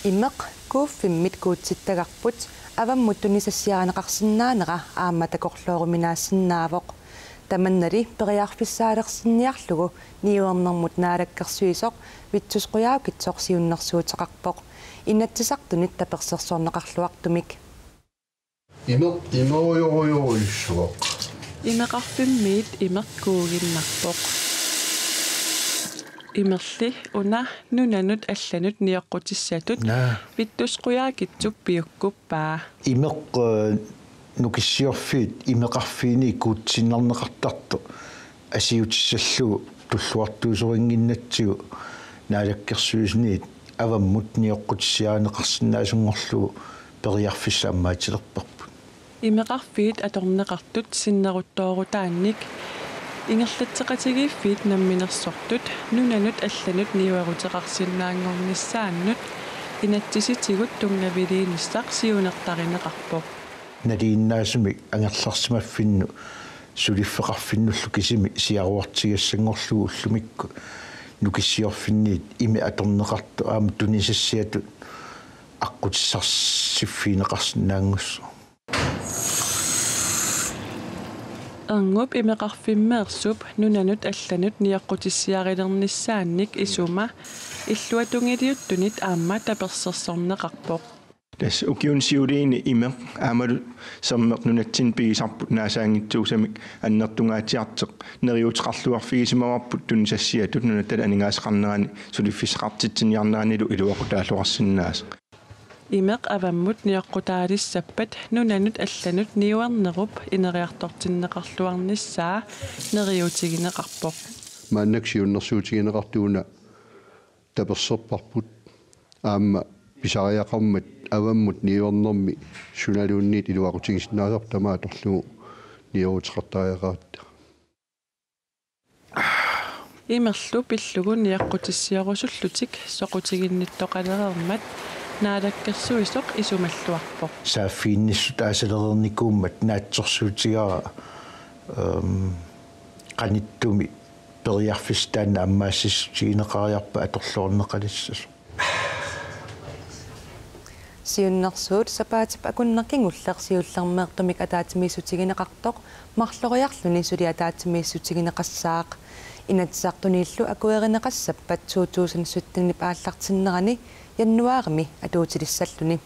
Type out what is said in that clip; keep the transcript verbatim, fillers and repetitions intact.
Imeq kuuffimmit kuutsittagarput avammut tunisassiarineqarsinnaanera aamma takorlooruminaassinnaavoq. Tamannali periarfissaalersinniarlugu niuernermut naalakkersuisoq Vittus Qujaukitsoq siunnersuuteqarpoq Inatsisartunit tapersersorneqarluartumik. Imeq imerujorujorujussuaq. Imeqarfimmiit imeq kuuginnarpoq. Imerli una nunanut allanut nioqqutissatut Naa. Vittus Qujaukitsup piukkuppaa. Imeq, eh, Nukissiorfiit imeqarfiini kuutsiinnarneqartartoq asiutissallugu tulluartuusorinnginnatsigu Naalakkersuisuniit avammut nioqqutissiarineqarsinnaasunngorlugu periarfissaq ammaatilerparput. Imeqarfiit atorneqartut sinneruttoorutaannik ingerlatseqatigiiffiit namminersortut nunanut allanut niueruteqarsinnaanngornissaannut inatsisitigut tunngaviliinissaq siunertarineqarpoq. Nalinginnaasumik angerlarsimaffinnut suliffeqarfinnullu kisimi siaruartigassanngorlugu ullumikkut Nukissiorfinniit imeq atorneqartoq aamma tunisassiatut aqqutissarsiffigineqarsinnaanngussaaq. Erngup imeqarfimmeersup nunanut allanut nioqqutissiarilernissaannik isuma illuatungiliuttunit aamma tapersersorneqarpoq. Tassa ukiuni siuliini imeq aammalu sermeq nunatsinni pigisarput naasaanngitsuusamik annertungaatsiartoq neriuuteqarluarfigisimavarput tunisassiatut nunatta aningaasaqarnerani suliffissaqartitsiniarneranilu iluaqutaalluarsinnaasoq. Imeq avammut nioqqutaalissappat nunanut allanut niuernerup ineriartortinneqarluarnissaa neriuutigineqarpoq. Maannakkut siunnersuutigineqartoq una taperserparput aamma pisariaqarmat avammut niuernermi sunaluunniit iluaqutigisinnaasarput tamaat atorlugu niueruteqartariaqaratta. Imerlu pillugu nioqqutissiorussullutik soqutiginnittoqalereermat naalakkersuisoq isumalluarpoq. Saaffiginnissut aasalereernikuummat naatsorsuutigaara, ehm, qanittumi periarfissaq taanna ammaassissutigineqariarpat atorluarneqalissasoq. Siunnersuut sapaatip akunneq kingulleq siullermeertumik ataatsimiissutigineqartoq marloriarluni suli ataatsimiissutigineqassaaq. Inatsisartuniillu akuerineqassappat to tusind syttenip aallartinnerani januaarimi atuutilissalluni.